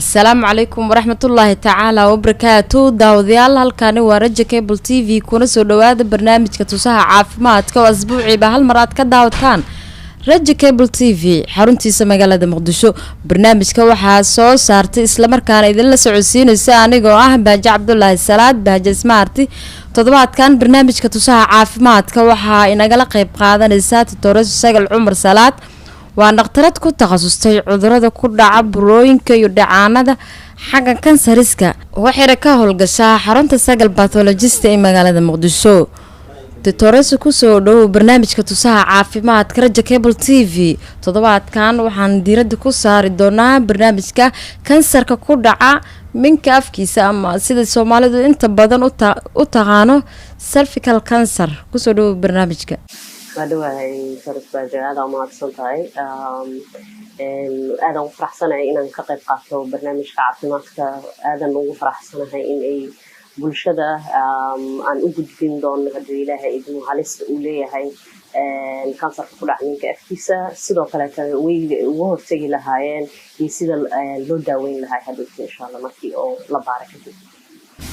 Asalaamu calaykum waraxmatullaahi tacaala wabarakaatu. Daawadayaal, halkaani waa Raja Cable TV, kuna soo dhawaada barnaamijka Tusaha Caafimaadka oo asbuuciiba hal mar aad ka daawataan Raja Cable TV xaruntiisa magaalada Muqdisho. Barnaamijka waxaa soo saartay islamarkaana idinla socodsiinaysa anigoo ah Baaje Cabdulaahi Salaad, Baaje Smaarti. Toddobaadkan barnaamijka Tusaha Caafimaadka waxaa inagala qeyb qaadanaysaa Doctor Sagal Cumar Salaad. Waa dhaktarad ku takhasustay cudurada ku dhaca burooyinka iyo dhacaanada, xagga kansariska, waxayna ka howlgashaa xarunta Sagal Pathologist ee magaalada Muqdisho. Doctoresa, kusoo dhowow barnaamijka Tusaha Caafimaadka Raja Cable TV. Toddobaadkan waxaan diiradda ku saari doonaa barnaamijka kansarka ku dhaca minka afkiisa, ama sida Soomaalidu inta badan u taqaano cervical cancer. Kusoo dhowow barnaamijka. Waa dhawahay, Faris Baajo, aada umahadsan tahay. Aadaan ugu faraxsanahay inaan ka qayb qaato barnaamijka caafimaadka. Aadan ugu faraxsanahay in ay bulshada aan u gudbin doono, hadduu Ilaahay idmo, halista uu leeyahay kansarka ku dhaca minka afkiisa, sidoo kaleetana weyga ay uga hortegi lahaayeen iyo sida loo daaweyn lahaa hadhowta, insha Allah, markii oo la baara kadib.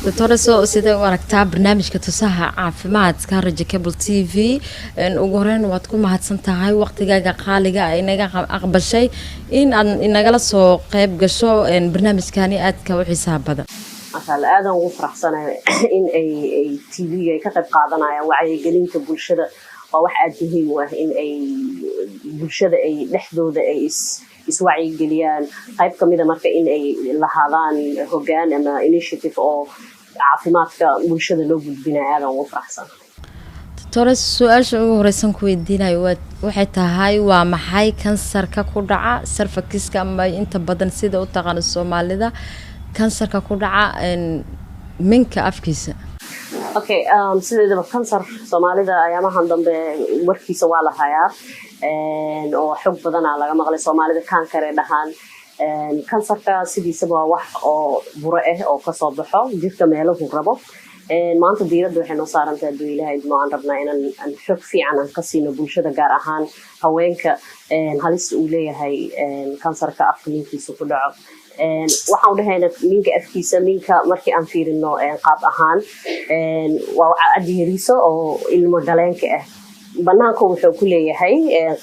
Doctoreso, sidee u aragtaa barnaamijka Tusaha Caafimaadka Raja Cable TV? Ugu horeyn, waad ku mahadsan tahay waqtigaaga qaaliga inaga aqbashay in aad inagala soo qeyb gasho barnaamijkani aadka u xiisaha badan. Masha Allah, aadaan ugu faraxsanahay in ay TV-ga ay ka qayb qaadanayaan wacyigelinta bulshada. Waa wax aada muhiim u ah in ay bulshada ay dhexdooda ay iswacyigeliyaan. Qayb kamida marka in ay lahaadaan hogaan ama initiative oo caafimaadka bulshada loo gudbinayo, aadaan ugu faraxsanahay. Doctores, su-aasha ugu horeysan ku weydiinayo waxay tahay: waa maxay kansarka ku dhaca cervixiska, ama inta badan sida u taqaano Soomaalida, kansarka ku dhaca minka afkiisa? Okay, sideedaba kansar Soomaalida ayaamahan dambe warkiisa waa la hayaa oo xog badanaa laga maqlay. Soomaalida kankar ay dhahaan. Kansarka sidiisaba waa wax oo buro ah oo kasoo baxo jirka meelahu rabo. Maanta diiradda waxay noo saarantahay, hadduu Ilaahay idmo, aan rabnaa inaan aan xog fiican aan ka siino bulshada, gaar ahaan haweenka, halista uu leeyahay kansarka afka minkiisa ku dhaco. Waxaan udhahayna minka afkiisa. Minka markii aan fiirino qaab ahaan, waa cadiyariso oo ilmo galeenka ah. Banaanka wuxuu ku leeyahay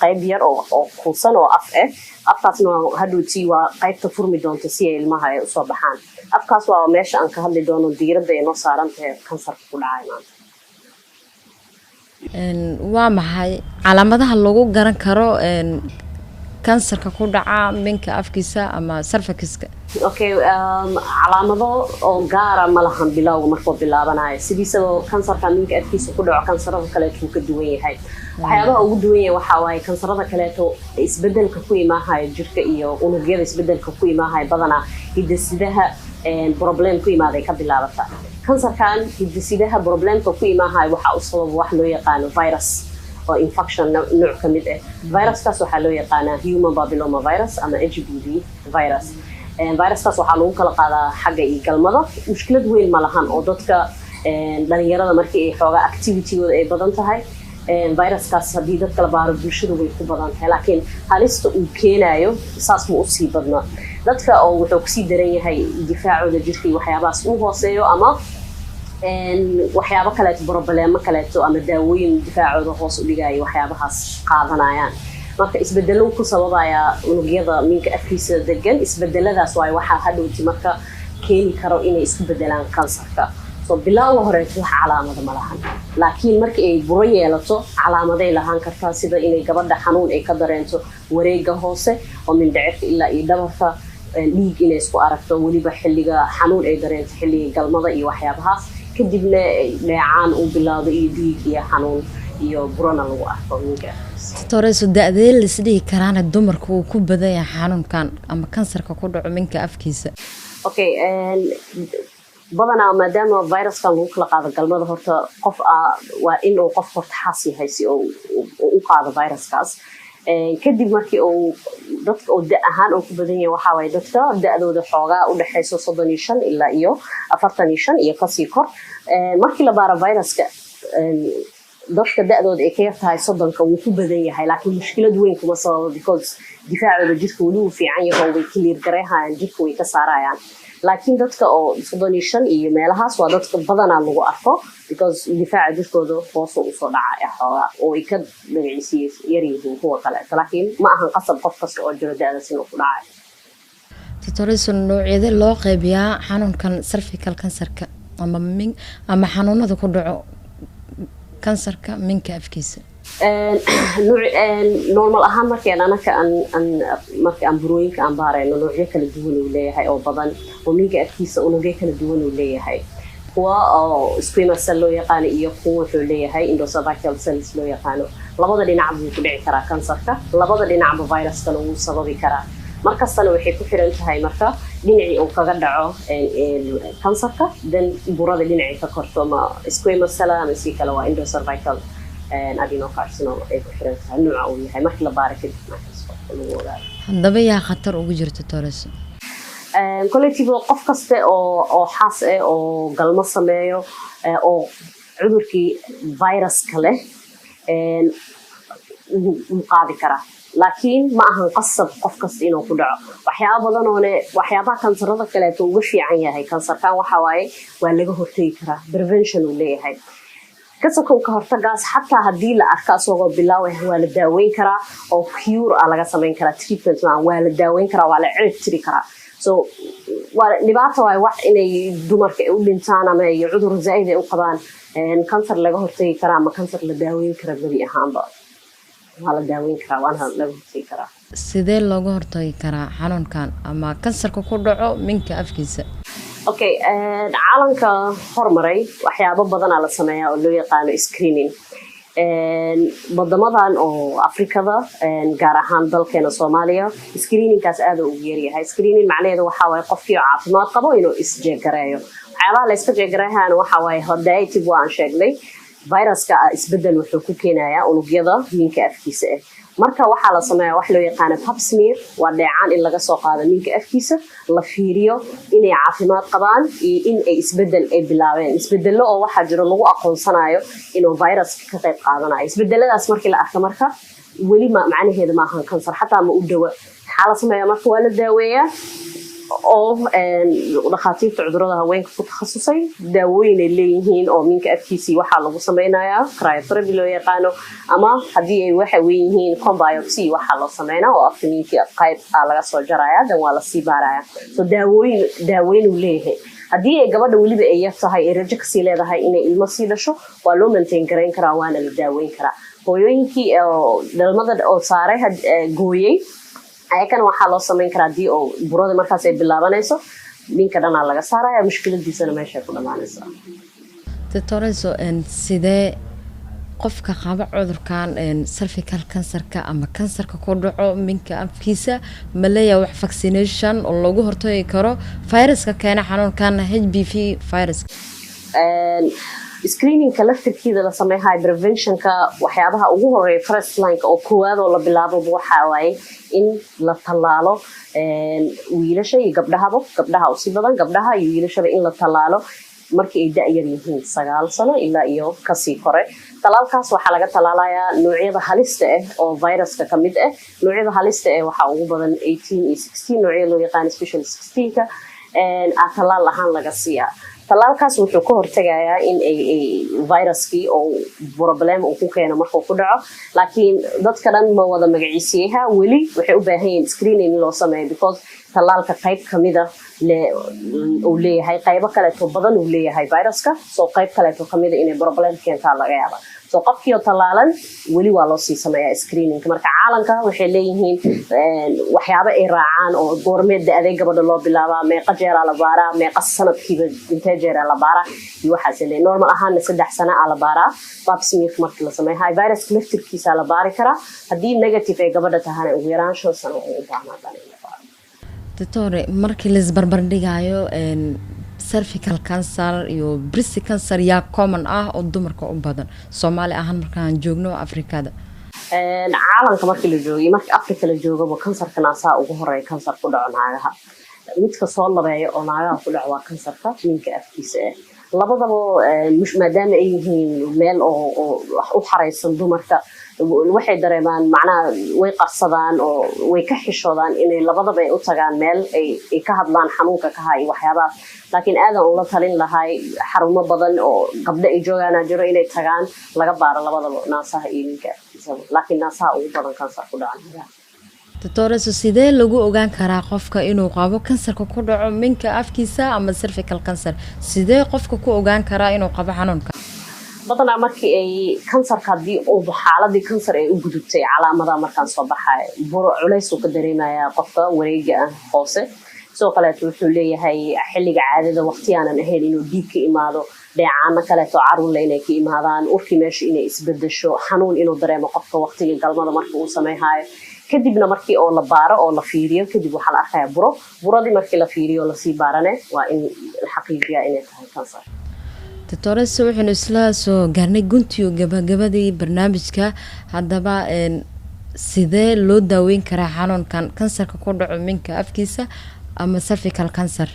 qayb yar oo kuusan oo af ah. Afkaasna hadhowtii waa qaybta furmi doonta si ay ilmaha ay usoo baxaan. Afkaas waa meesha aan ka hadli doono, diiradda ay noo saaran tahay kansarka ku dhacay maanta. Waa maxay calaamadaha lagu garan karo kansarka ku dhaca minka afkiisa ama cervixiska? Okay, calaamado oo gaara ma lahan bilowga markuu bilaabanayo. Sidiisaba kansarka minka afkiisa ku dhaco kansarada kaleeto wuu ka duwan yahay. Waxyaabaha ugu duwan yahay waxaa waaye, kansarada kaleeto isbedelka ku imaahayo jirka iyo unugyada isbedelka ku imaahayo badanaa hidasidaha problem ku imaaday ka bilaabata. Kansarkan hidasidaha problemka ku imaahayo waxaa u sababa wax loo yaqaano virus oo infection nooc ka mid ah. Viruskaas waxaa loo yaqaanaa human papilloma virus ama HPV virus. Viruskaas waxaa lagu kala qaadaa xagga iyo galmada. Mushkilad weyn ma lahan oo dadka dhalinyarada markii ay xoogaa activitygooda ay badan tahay, viruskaas haddii dadka la baaro bulshada way ku badan tahay, laakiin halista uu keenayo saas ma usii badna. Dadka oo wuxuu kusii daran yahay difaacooda jirka iyo waxyaabahaas uu hooseeyo, ama waxyaabo kaleeto, problemo kaleeto ama daawooyin difaacooda hoos u dhigaya waxyaabahaas qaadanayaan. Marka isbedelo ku sababayaa unugyada minka afkiisa degan. Isbedeladaas waay waxaa hadhowti marka keeni karo inay isku bedelaan kansarka. So bilowga horeeto wax calaamada ma lahan, laakiin markii ay buro yeelato calaamaday lahaan kartaa, sida inay gabadha xanuun ay ka dareento wareega hoose oo mindhicirka ilaa iyo dhabarka, dhiig inay isku aragto, weliba xilliga xanuun ay dareento xilliga galmada iyo waxyaabahaas. Kadibna dheecaan uu bilaawdo iyo dhiig iyo xanuun iyo burona lagu arko minka. Doctoreso, da-dee laisdhihi karaana dumarka uu ku badan yahay xanuunkan ama kansarka ku dhaco minka afkiisa? Okay, badanaa maadaama viruskan lagu kala qaado galmada, horta qof waa in uu qof horta xaas yahay si uu u qaado viruskaas. Kadib markii uu dadka oo da ahaan uu ku badan yahay, waxaa waaye dadka da-dooda xoogaa u dhexeyso 35 ilaa iyo 45 iyo kasii kor. Markii la baaro viruska Dadka da-dooda ay ka yar tahay 30-ka wuu ku badan yahay, laakiin mushkilad weyn kuma sababo, because difaacooda jirka weli wuu fiican yaho, way clear gareyhayaan, jirka way ka saarayaan. Laakiin dadka oo 35 iyo meelahaas waa dadka badanaa lagu arko, because difaaca jirkooda hoosu usoo dhacaya xoogaa oo ay ka magaciisiy yaryihiin kuwa kaleeto. Laakiin ma ahan qasab qof kasta oo jiro da-daas inuu ku dhacayo. Doctorayso, noocyada loo qeybiyaa xanuunkan cervical kansarka ama min ama xanuunada ku dhaco kansarka minka afkiisa? Normal ahaan markaan anaka aan marka aan burooyinka aan baarayno, noocyo kala duwan uu leeyahay oo badan oo minka afkiisa, unugyo kala duwan uu leeyahay, kuwa oo squamous cell loo yaqaano iyo kuwa wuxuu leeyahay endocervical cells loo yaqaano. Labada dhinac buu ku dhici karaa kansarka, labada dhinacba viruskana wuu sababi karaa. Markastana waxay ku xiran tahay marka dhinacii uu kaga dhaco kansarka, then burada dhinacii ka korto, ma squamous cell ama si kale waa endocervical adenocarcinoma, ay ku xiran tahay nooca uu yahay markii la baaro kadib markaas qofka lagu ogaado. Haddaba yaa khatar ugu jirta, doctorayso? Koleytiba qof kaste oo xaas eh oo galmo sameeyo oo cudurkii viruska leh wuu qaadi karaa, laakiin ma ahan qasab qof kasta inuu ku dhaco. Waxyaaba badan oone waxyaabaha kansarada kaleeto uga fiican yahay kansarkan waxa waaye waa laga hortegi karaa, prevention uu leeyahay. Kasakow ka hortagaas, xataa haddii la arko asagoo bilaaw ah, waa la daaweyn karaa oo cure ah laga samayn karaa. Treatment maa, waa la daaweyn karaa, waa la cirib tiri karaa. So waa dhibaato waay wax inay dumarka ay u dhintaan ama ay cudur zaaid ay u qabaan kansar laga hortagi karaa ama kansar la daaweyn kara. Gebi ahaanba waa la daaweyn karaa, waana laga hortagi karaa. Sidee looga hortagi karaa xanuunkan ama kansarka ku dhaco minka afkiisa? Okay, caalamka hormaray waxyaabo badanaa la sameeyaa oo loo yaqaano screening. Wadamadan oo Afrikada, gaar ahaan dalkeena Soomaaliya, screeningkaas aada ugu yaryahay. Screening macnaheedu waxaa waaye qofkii oo caafimaad qabo inuu isjeegareeyo. Waxyaabaha la iska jeegareeyaana waxa waaye hordaayatig waa aan sheegnay, viruska isbedel wuxuu ku keenayaa unugyada minka afkiisa ah. Marka waxaa la sameeyaa wax loo yaqaano pap smear, waa dheecaan in laga soo qaado minka afkiisa, la fiiriyo inay caafimaad qabaan iyo in ay isbedel ay bilaabeen. Isbedelo oo waxaa jiro lagu aqoonsanayo inuu viruska ka qayb qaadanayo. Isbedeladaas markii la arko, marka weli ma macnaheeda maahan kansar, xataa ma u dhawa. Maxaa la sameeyaa marka? Waa la daaweeyaa oo dhakhaatiirta cudurada haweenka ku takhasusay daawooyin ay leeyihiin oo minka afkiisii waxaa lagu sameynayaa cryotherapy loo yaqaano, ama haddii ay waxa weyn yihiin cone biopsy waxaa loo sameynaa oo afka minkii qayb aa laga soo jaraya, dan waa lasii baaraya. So daawooyin daaweyn uu leeyahay. Haddii ay gabadha weliba ay yar tahay, ay rajo kasii leedahay inay ilmo sii dhasho, waa loo maintain garayn karaa, waana la daaweyn karaa. Hooyooyinkii oo dhalmada oo saaray gooyey, ayakana waxaa loo samayn karaa haddii oo burada markaas ay bilaabanayso, ninka dhanaa laga saaraya, mushkiladiisana meeshay ku dhamaanaysaa. Doctorayso, sidee qofka qaba cudurkan cervical kansarka ama kansarka ku dhaco minka afkiisa, ma leeyahay wax vaccination oo loogu hortagi karo viruska keena xanuunkan HPV viruska? Screeningka laftirkeeda la sameeyahay, preventionka, waxyaabaha ugu horeeya, first lineka oo koowaad oo la bilaaboba waxaa waaye in la tallaalo wiilasha iyo gabdhahaba, gabdhaha usi badan, gabdhaha iyo wiilashaba in la tallaalo markii ay da-yar yihiin, 9 sano ilaa iyo kasii kore. Talaalkaas waxaa laga tallaalayaa noocyada halista ah oo viruska ka mid ah. Noocyada halista ah waxaa ugu badan 18 iyo 16, noocyada loo yaqaan special 16-ka aa tallaal ahaan laga siiyaa. Tallaalkaas wuxuu ka hortagayaa in ay viruskii oo problem uu ku keeno markuu ku dhaco. Laakiin dadka dhan ma wada magaciisiyaha, weli waxay u baahan yihiin screening in loo sameeyo, because tallaalka qayb kamida uu leeyahay, qaybo kaleeto badan uu leeyahay viruska, so qayb kaleeto kamida inay problem keentaa laga yaaba. So qofkii oo tallaalan weli waa loo sii sameeyaa screening. Marka caalamka waxay leeyihiin waxyaabo ay raacaan oo goormeed da-day gabadha loo bilaabaa, meeqa jeeraa la baaraa, meeqa sanadkiiba intee jeeraa la baaraa iyo waxaas leeyihin. Normal ahaana 3 sano aa la baaraa pap smear markii la sameeyo. Viruska laftirkiisa la baari karaa, haddii negative ay gabadha tahana ugu yaraan 5 sano ay u baahnaadaan in la baaro. Doctore, markii la isbarbardhigayo cervical cancer iyo breast cancer, yaa common ah oo dumarka u badan Soomaali ahaan markaan joogno Afrikada? Caalamka markii la joogo iyo marka Africa la joogaba, kansarka naasaha ugu horeeya kansar ku dhaco naagaha. Midka soo labeeya oo naagaha ku dhaco waa kansarka minka afkiisa ah. Labadaba maadaama ay yihiin meel oo wax u xaraysan dumarka, waxay dareemaan, macnaha, way qarsadaan oo way ka xishoodaan inay labadaba ay u tagaan meel ay ka hadlaan xanuunka ka haya iyo waxyaabahaas. Laakiin aadan ula talin lahay, xarumo badan oo gabdho ay joogaana jiro, inay tagaan, laga baaro labadaba, naasaha iyo minka, laakiin naasaha ugu badan kansar ku dhacan. Doctoresa, sidee lagu ogaan karaa qofka inuu qabo kansarka ku dhaco minka afkiisa ama cervical cancer? Sidee qofka ku ogaan karaa inuu qabo xanuunka? Badanaa markii ay kansarka, haddii uu xaaladii kansar ay u gudubtay, calaamadaha markaan soo baxayo, buro culays uu ka dareemayaa qofka wareega ah hoose. Sidoo kaleeto wuxuu leeyahay xilliga caadada waqti aanan ahayn inuu dhiig ka imaado, dheecaano kaleeto caruurle inay ka imaadaan, urkii meesha inay isbedesho, xanuun inuu dareemo qofka waqtiga galmada marka uu sameyhayo. Kadibna markii oo la baaro oo la fiiriyo kadib, waxaa la arkayaa buro. Buradii markii la fiiriyo oo lasii baarane, waa in la xaqiijiyaa inay tahay kansar. Doctoresa, waxaynu isla soo gaarnay guntiyo gabagabadii barnaamijka. Haddaba sidee loo daaweyn karaa xanuunkan kansarka ku dhaco minka afkiisa ama cervical cancer?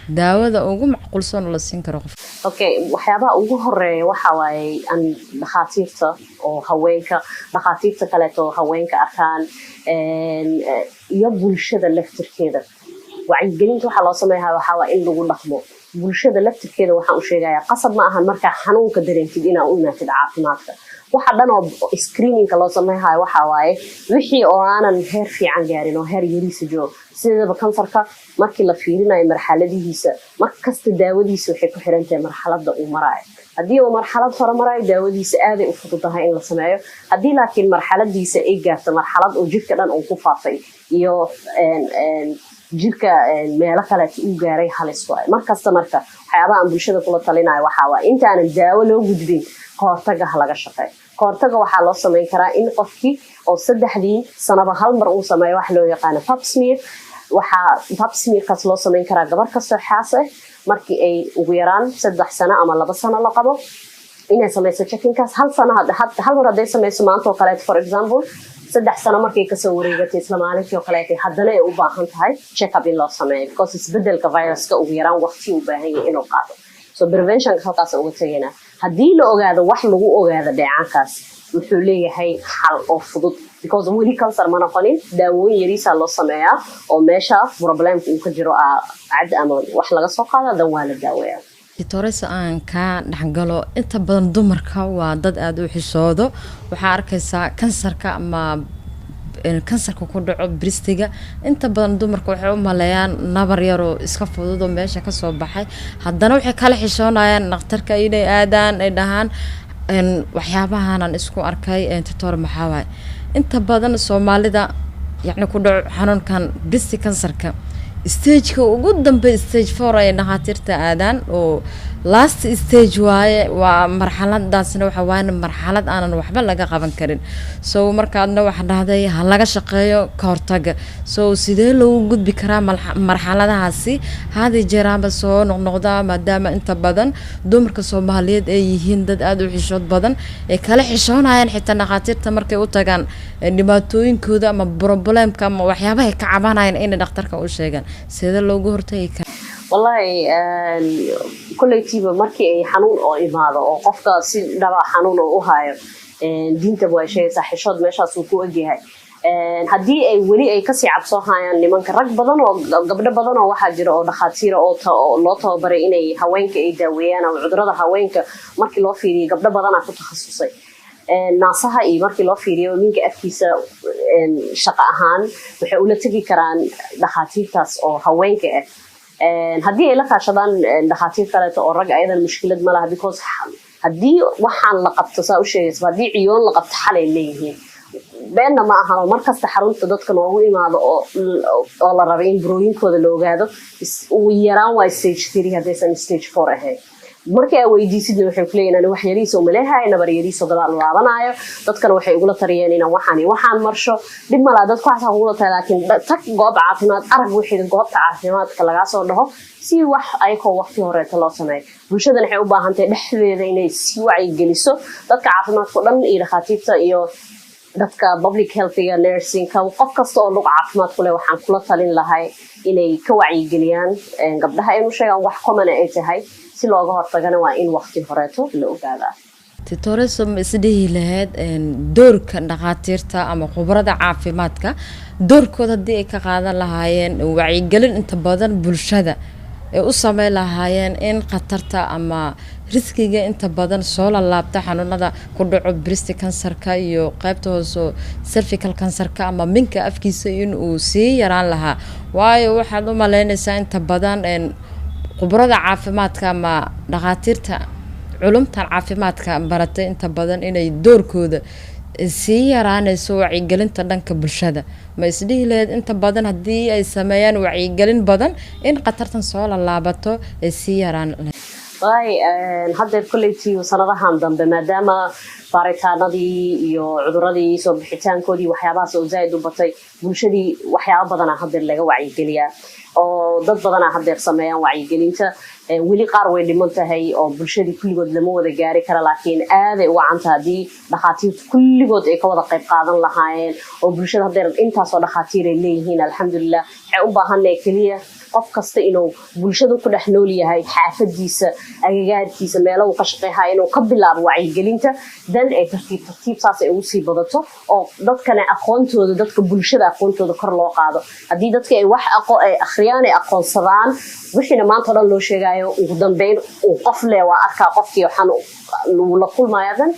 Daawada ugu macquulsan oo la siin karo qof? Okay, waxyaabaha ugu horeeya waxa waaye an dhakhaatiirta oo haweenka, dhakhaatiirta kaleeto haweenka arkaan iyo bulshada laftirkeeda. Wacyigelinta waxaa loo sameeyaa waxaa waa in lagu dhaqmo. Bulshada laftirkeeda waxaan u sheegayaa, qasab ma ahan markaa xanuunka dareentid inaa u imaatid caafimaadka. Waxa dhan oo screeningka loo sameynhayo waxaa waaye wixii oo aanan heer fiican gaarin oo heer yariisa joogo. Sideedaba kansarka markii la fiirinayo marxaladihiisa, mar kasta daawadiisa waxay ku xiran tahay marxaladda uu maraayo. Haddii uu marxalad hore marayo, daawadiisa aaday u fududahay in la sameeyo. Haddii laakiin marxaladiisa ay gaarto marxalad oo jirka dhan uu ku faafay iyo jirka meelo kaleeto uu gaaray, halis waayo markasta. Marka waxyaabaha aan bulshada kula talinayo waxaa waay intaanan daawo loo gudbin, kahortaga ha laga shaqeeyo. Kahortaga waxaa loo sameyn karaa in qofkii oo 3dii sanaba hal mar uu sameeyo wax loo yaqaano pap smear. Waxaa pap smearkaas loo sameyn karaa gabar kastoo xaas ah markii ay ugu yaraan 3 sano ama 2 sano la qabo, inay sameyso checkingkaas hal sano hal mar. Hadday sameyso maanta oo kaleeto, for example, 3 sano markay kasoo wareegatay, isla maalintii oo kaleeto haddana ay u baahan tahay check up in loo sameeyo, because isbedelka viruska ugu yaraan waqti u baahan yahay inuu qaado. So preventionka halkaas uga tegaynaa. Haddii la ogaado, wax lagu ogaado dheecaankaas wuxuu leeyahay xal oo fudud, because weli cancer ma noqonin. Daawooyin yariisaa loo sameeyaa oo meesha problemka uu ka jiro cad ama wax laga soo qaada, dan waa la daaweeyaa. Doctoresa, aan kaa dhexgalo. Inta badan dumarka waa dad aada u xishoodo. Waxaa arkaysaa kansarka ama kansarka ku dhaco breastiga, inta badan dumarka waxay u maleeyaan nabar yaroo iska fududoo meesha kasoo baxay. Haddana waxay kala xishoonayaan dhakhtarka inay aadaan, ay dhahaan waxyaabahanan isku arkay, doctor, maxaa waaye? Inta badan Soomaalida yacni ku dhaco xanuunkan breast kansarka, stageka ugu dambe, stage 4, ay dhakhaatiirta aadaan oo last stage waaye. Waa marxaladaasna waxa waaye marxalad aanan waxba laga qaban karin. So markaadna waxa dhahday ha laga shaqeeyo ka hortaga. So sidee loogu gudbi karaa marxaladahaasi haadi jeeraanba soo noqnoqda, maadaama inta badan dumarka Soomaaliyeed ay yihiin dad aada u xishood badan, ay kala xishoonayaan xitaa dhakhaatiirta markay u tagaan dhibaatooyinkooda ama problemka ama waxyaabahay ka cabanayaan inay dhakhtarka u sheegaan? Sidee loogu hortagi karaa? Wallahi, kolleytiiba markii ay xanuun oo imaado oo qofka si dhaba xanuun oo u hayo, diintaba way sheegaysaa xishood meeshaas uu ku egyahay. Haddii ay weli ay kasii cabsoo hayaan nimanka, rag badan oo gabdho badan oo waxaa jira oo dhakhaatiira oo loo tababaray inay haweenka ay daaweeyaan ama cudurada haweenka markii loo fiiriyo, gabdho badanaa ku takhasusay naasaha iyo markii loo fiiriyo minka afkiisa. Shaqo ahaan waxay ula tegi karaan dhakhaatiirtaas oo haweenka ah. Haddii ay la kaashadaan dhakhaatiir kaleeto oo rag, ayadan mushkilad ma laha, because haddii waxaan la qabto, saa u sheegaysa, haddii ciyoon la qabto xalay leeyihiin. Beenna ma ahan oo markasta xarunta dadka noogu imaado oo la rabay in burooyinkooda la ogaado, ugu yaraan waa stage 3 haddaysan stage 4 ahayn. Markii aa weydiisidna waxay kuleeyihin, ani wax yariisa umaleehay, nabar yariiso gadaal laabanaayo, dadkana waxay igula tariyeen inaan waxaan iyo waxaan marsho. Dhib malaa, dadku waxaas kugula tahay, laakiin tag goob caafimaad, arag wixii goobta caafimaadka lagaa soo dhaho, si wax ayakoo waqti horeeto loo sameeyo. Bulshadan waxay u baahan tahay dhexdeeda inay sii wacyigeliso dadka caafimaadka o dhan iyo dhakhaatiirta iyo Dadka public healthiga, nursingka, qof kasta oo lug caafimaad ku leh, waxaan kula talin lahay inay ka wacyigeliyaan gabdhaha, inuu sheegaan wax common ay tahay, si looga hortagana waa in waqti horeeto la ogaadaa. Doctoreso, ma isdhihi lahayd doorka dhakhaatiirta ama khubarada caafimaadka, doorkooda haddii ay ka qaadan lahaayeen wacyigelin inta badan bulshada ay u sameyn lahaayeen in khatarta ama riskiga inta badan soo lalaabta xanuunada ku dhaco breast kansarka iyo qeybta hoose cervical kansarka ama minka afkiisa in uu sii yaraan lahaa? Waayo, waxaad u maleynaysaa inta badan khubarada caafimaadka ama dhakhaatiirta culumtan caafimaadka baratay inta badan inay doorkooda sii yaraanayso wacyigelinta dhanka bulshada. Ma isdhihi lahayd inta badan haddii ay sameeyaan wacyigelin badan in khatartan soo lalaabato ay sii yaraan lahayd? Wallahi, haddeer kolleytii sanadahan dambe, maadaama baaritaanadii iyo cuduradii soo bixitaankoodii, waxyaabahaas oo zaaid u batay, bulshadii waxyaaba badanaa haddeer laga wacyigeliyaa oo dad badanaa haddeer sameeyaan wacyigelinta. Weli qaar way dhiman tahay oo bulshadii kulligood lama wada gaari kara, laakiin aaday u wacanta haddii dhakhaatiirtu kulligood ay ka wada qayb qaadan lahaayeen oo bulshada haddeer intaasoo dhakhaatiir ay leeyihiin, alxamdulilah. Waxay u baahannahay keliya qof kasta inuu bulshada ku dhex nool yahay, xaafadiisa, agagaarkiisa, meelo uu ka shaqeyhaya, inuu ka bilaabo wacyigelinta, dan ay tartiib tartiib saas ay ugu sii badato oo dadkana aqoontooda, dadka bulshada aqoontooda kor loo qaado. Haddii dadka ay wax ay akhriyaan, ay aqoonsadaan wixiina maanta o dhan loo sheegayo, ugu dambeyn uu qof leh waa arkaa qofkii waxaan uu la kulmaya, dan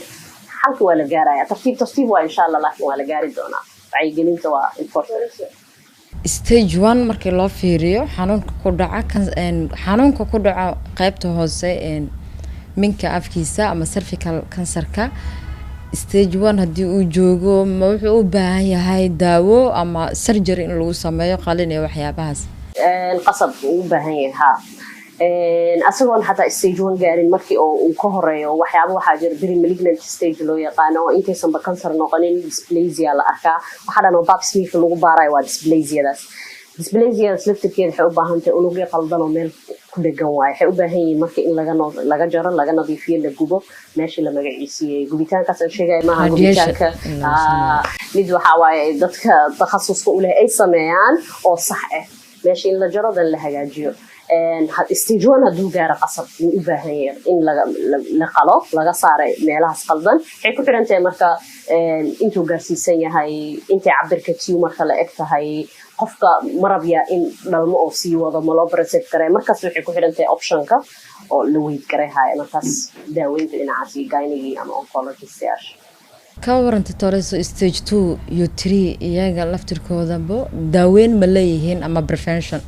xalka waa la gaaraya tartiib tartiib waa, insha Allah, laakiin waa la gaari doonaa. Wacyigelinta waa important. Stage one markii loo fiiriyo xanuunka ku dhaca, xanuunka ku dhaco qeybta hoose minka afkiisa ama cervical kansarka, stage one haddii uu joogo, ma wuxuu u baahan yahay daawo ama surgery in lagu sameeyo, qalin iyo waxyaabahaas? Qasab uu u baahan yahay, ha. Asagoon xataa stage one gaarin, markii oo uu ka horeeyo, waxyaaba waxaa jira pre malignant stage loo yaqaano oo intaysanba cancer noqonin dysplasia la arkaa. Waxaa dhan oo pap smearka lagu baarayo waa dysplasiadaas. Dysplasiadaas laftirkeeda waxay u baahan tahay unugyo qaldan oo meel ku dhegan waayo. Waxay u baahan yihiin marka in laga jaro, laga nadiifiyo, la gubo meeshii la magaciisiiyey. Gubitaankaas aan sheegaya maaha gubitaanka mid waxaa waaye dadka takhasuska u leh ay sameeyaan oo sax ah, meesha in la jaro dan la hagaajiyo. Stage one hadduu gaaro, qasab wuu u baahan yahay in la qalo, laga saaray meelahaas qaldan. Waxay ku xiran tahay marka intuu gaarsiisan yahay, intay cabirka tumorka la eg tahay, qofka marabya in dhalmo oo sii wado, ma loo preserve garay. Markaas waxay ku xiran tahay optionka oo la weyd garay haya markaas daaweynta dhinacaas iyo gynegii ama oncologistyaasha. Ka waranta, Toreso, stage two iyo three iyaga laftirkoodaba daaweyn ma leeyihiin ama prevention?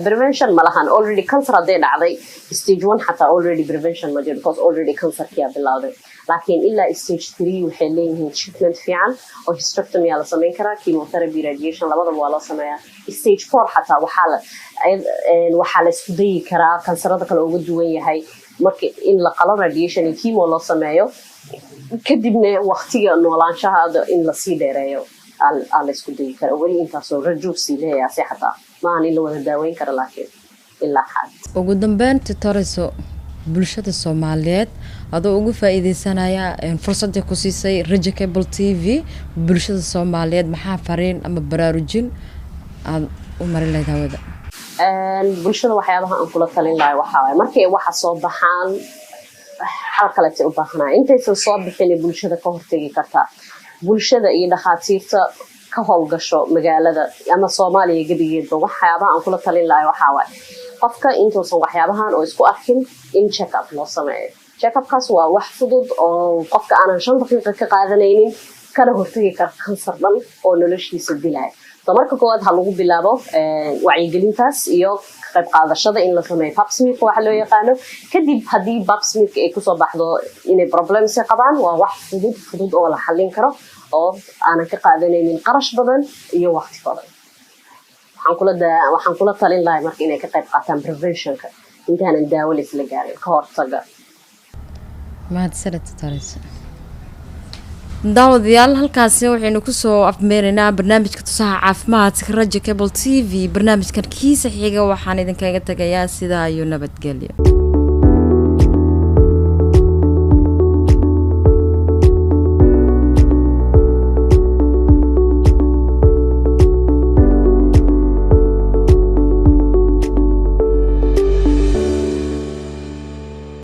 Prevention ma lahan. Already cancer hadday dhacday, stage one xataa already prevention ma jiro, because already cancerkiyaa bilowday. Laakiin ilaa stage three waxay leeyihiin treatment fiican oo hysterectomy la samayn karaa, chemotherapy, radiation, labadaba waa loo sameeyaa. Stage four xataa waxaa la isku dayi karaa, kansarada kale uga duwan yahay marka, in la qalo, radiation iyo chemo loo sameeyo, kadibna waqtiga noolaanshahaada in lasii dheereeyo aa la isku dayi karaa. Weli intaasoo rajo sii leeyahay xataa maahan in la wada daaweyn karo, laakiin ilaa xaad. Ugu dambeyn, Toreso, bulshada Soomaaliyeed adoo ugu faa-iideysanaya fursadii ku siisay Raja Cable TV, bulshada Soomaaliyeed maxaa fariin ama baraarujin aada u marin lahayd hawada? Bulshada waxyaabaha aan kula talin lahay waxaa waaye, markay waxa soo baxaan xal kaletay u baahanaya. Intaysan soo bixin bulshada ka hortegi kartaa. Bulshada iyo dhakhaatiirta ka howlgasho magaalada ama Soomaaliya gebigeedba, waxyaabaha aan kula talin lahay waxaa waaye, qofka intuusan waxyaabahan oo isku arkin in check up loo sameeyo. Check upkaas waa wax fudud oo qofka aanan 5 daqiiqa ka qaadanaynin, kana hortagi kara kansar dhan oo noloshiisa dilaya. So marka koowaad ha lagu bilaabo wacyigelintaas iyo ka qayb qaadashada in la sameeyo pap smearka waxa loo yaqaano. Kadib haddii pap smearka ay kusoo baxdo inay problems qabaan, waa wax fudud fudud oo la xallin karo oo aanan ka qaadanaynin qarash badan iyo waqti badan. Waxaan kula talin lahay marka inay ka qayb qaataan preventionka intaanan daawo la isla gaarin, ka hortaga. Mahadsanid, Toreso. Daawadayaal, halkaasi waxaynu kusoo afmeeraynaa barnaamijka tusaha caafimaadka Raja Cable TV. Barnaamijkan kiisa xiga waxaan idinkaga tagayaa sidaa iyo nabadgelyo.